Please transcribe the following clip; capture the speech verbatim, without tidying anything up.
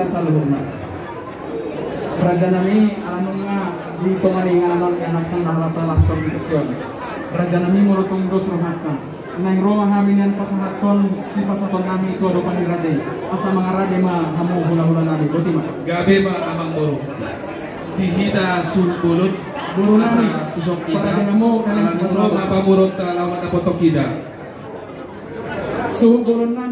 Saluhutna. Raja nami, ala nunga ditongani inganan on, inganan na holan talas on di tingki on. Raja nami, molo tung dos rohanta, naeng ro ma hami nian pasahathon sipasahaton nami tu adopan ni raja i. Asa mangarade ma hamu hulahula nami, boti ma. Gabe ma amang boru. Di hita suhut bolon. Boru nami. Asa tusok hita. Parade hamu, ala nunga ro ma pamoruonta laho mandapothon hita. Suhut bolon nami.